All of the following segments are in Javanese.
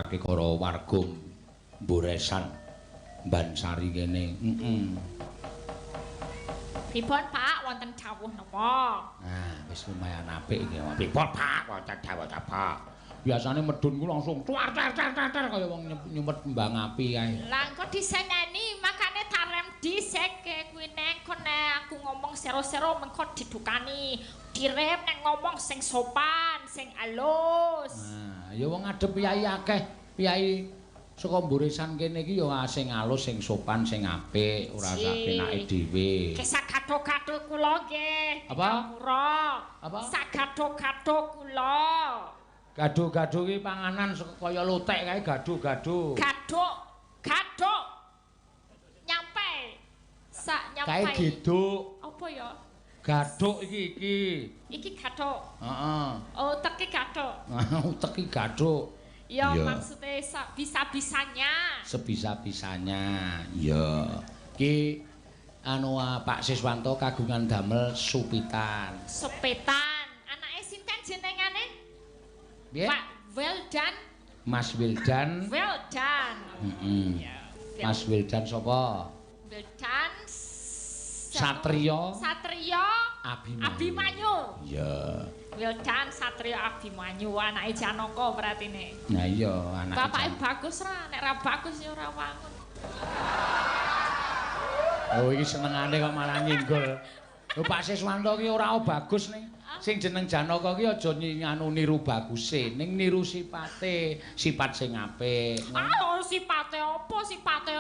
Aturake para warga Mboresan Bansari kene. Heeh. Pripun, Pak, wonten dawuh napa? Nah, wis lumayan apik iki. Pripun, Pak, wonten dawuh napa? Biasane medun ku langsung tuar tar tar tar tar kaya wong nyumet kembang api kae. Lah engko diseneni, makane tarem dhisike kuwi nek kon nek aku ngomong sero-sero mengko didukani. Direm nek ngomong sing sopan, sing alus. Nah, ya wong ngadep piyai akeh, piyai saka Mboresan kene iki ya sing alus, sing sopan, sing apik, ora sak penake dhewe. Ke sagatho-gatho kula nggih. Apa? Ngapura. Apa? Sagatho-gatho kula. Gado-gado ki panganan kaya lotek kae gado-gado. Gaduk, gaduk. Nyampe. Sak nyampe. Kae geduk. Apa ya? Gaduk iki iki. Iki gaduk. Heeh. Oh, teki gaduk. Utek iki gaduk. Ya Iya. maksudnya bisa-bisanya. Sebisa-bisanya. Iya. Ki anu Pak Siswanto kagungan damel supitan. Sepetan. Anake sinten jenengane? Piye? Pak Wildan. Mas Wildan. Wildan. Heeh. Ya. Mas Wildan sapa? Wildan Satrio. Satrio Abimanyu. Abimanyu. Iya. Wildan Satrio Abimanyu anake Janaka berarti ne. Nah iya anake. Bapake bagus ra, nek ra bagus ya ora wangun. Oh iki senengane kok malah nyinggol. Lho Pak Siswanto ki ora bagus ning. Sing jeneng Janaka ki aja nganu niru baguse, ning niru sipate, sifat sing apik. Ah, sipate apa? Sipate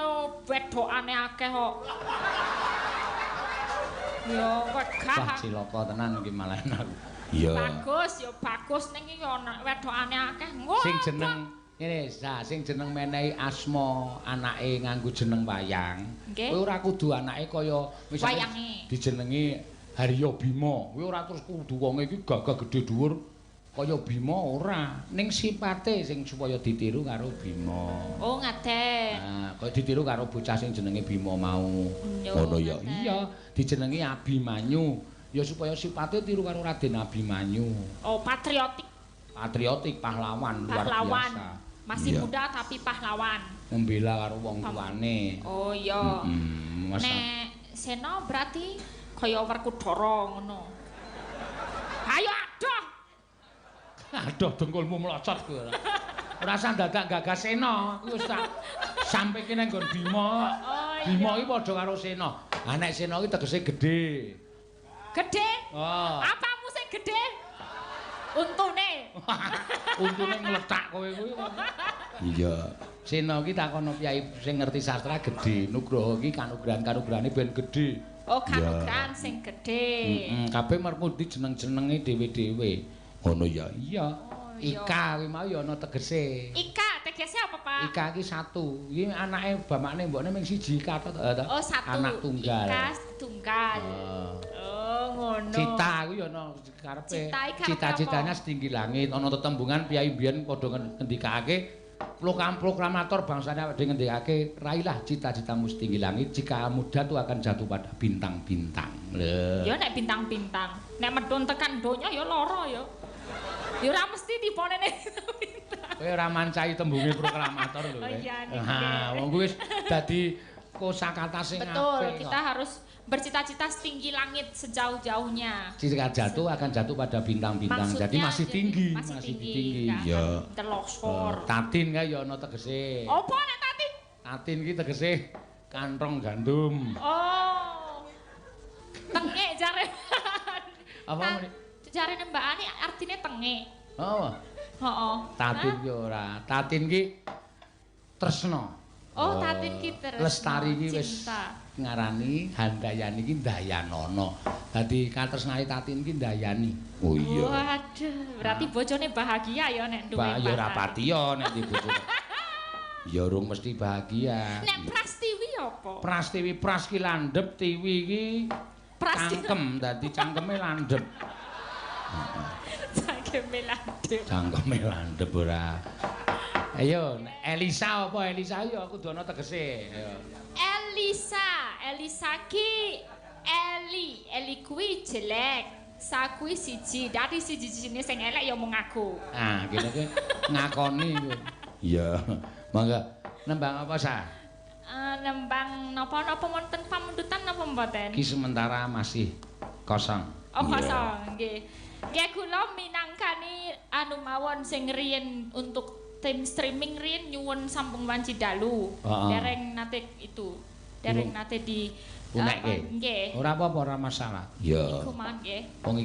wedokane akeh kok. Ya wegah. Wah cilaka tenan iki malah aku. Iya. Bagus ya bagus ning iki ana wedokane akeh. Sing jeneng ngene, sing jeneng menehi asma anake nganggo jeneng wayang. Kowe ora kudu anake kaya misale dijenengi Haryo Bima. Kowe ora terus kudu wong iki gagah gedhe dhuwur kaya Bima ora. Ning sipate sing supaya ditiru karo Bima. Oh, ngaten. Nah, kaya ditiru karo bocah sing jenenge Bima mau. Ngono ya. Iya, dijenengi Abimanyu. Ya supaya sipate tiru karo Raden Abimanyu. Oh, patriotik. Patriotik, pahlawan, luar biasa. Masih muda tapi pahlawan. Membela karo wong tuane. Oh iya. Nek Sena berarti kaya Werkudara ngono. Ayo adoh. Adoh dengkulmu mlocot kowe ora. Ora usah dadak gagas Sena, kuwi wis tak sampe kene nggon Bima. Oh, iya. Bima iki padha karo Sena. Ha nek Sena iki tegese gedhe. Gedhe? Oh. Apamu sing gedhe? Untune. Untune ngletak kowe kuwi. Iya. Sena iki takono piyai sing ngerti sastra gedhe. Nugroho iki kanugrahan-kanugrahane ben gedhe. Oh, kanugrahan sing gedhe. Heeh, kabeh merpundi jeneng-jenenge dhewe-dhewe. Ngono ya. Iya. Oh, iya. Ika kuwi mau ya ana tegese. Ika tegese apa, Pak? Ika iki satu. Iki anake bapakne mbokne mung siji Ika to. Oh, satu. Anak tunggal. Ika tunggal. Oh, ngono. Cita kuwi ya ana karepe. Cita-citanya setinggi langit. Ana tetembungan piyai mbiyen padha ngendikake proklamator bangsane awake dhewe ngendikake raihlah cita-citamu setinggi langit, jika muda tuh akan jatuh pada bintang-bintang. Lho. Ya nek bintang-bintang, nek medun tekan donya ya lara ya. Ya ora mesti tipone nek bintang. Kowe ora mancai tembunge proklamator lho. Oh iya niki. Ha, wong kuwi wis dadi kosakata sing apik. Betul, kita harus bercita-cita setinggi langit sejauh-jauhnya. Jika jatuh akan jatuh pada bintang-bintang. Jadi masih tinggi, masih tinggi. Iya. Telosor. Tatin kae ya ana tegese. Apa nek tatin? Tatin ki tegese kantong gandum. Oh. Tengek jare. Apa? Jarene Mbak Ani artine tengek. Oh. Heeh. Tatin ki ora. Tatin ki tresna. Oh, tatin ki tresna. Lestari ki wis ngarani Handayani ki Dayanana. Dadi katresnane Tatin ki Ndayani. Oh iya. Waduh, berarti bojone bahagia ya nek duwe. Ya ora patiya nek di bojo. Ya urung mesti bahagia. Nek Prastiwi apa? Prastiwi pras ki landhep, tiwi ki cangkem, dadi cangkeme landhep. Cangkeme landhep. Cangkeme landhep ora. Ayo, Elisa apa Elisa ya aku kudu ana tegese. Ayo. Elisa, Elisa ki Eli, Eli kuwi jelek. Sa kuwi siji, dadi siji-sijine sing elek ya mung aku. Ah, kene ki ngakoni kuwi. Iya. Mangga nembang apa sa? Nembang napa-napa wonten pamundutan napa mboten? Ki sementara masih kosong. Oh, kosong nggih. Nggih kula minangkani anu mawon sing riyen untuk tim streaming riyen nyuwun sampung wanci dalu. Dereng nate itu. Dereng nate di unekke. Nggih. Ora apa-apa, ora masalah. Iya. Iku mangke. Wong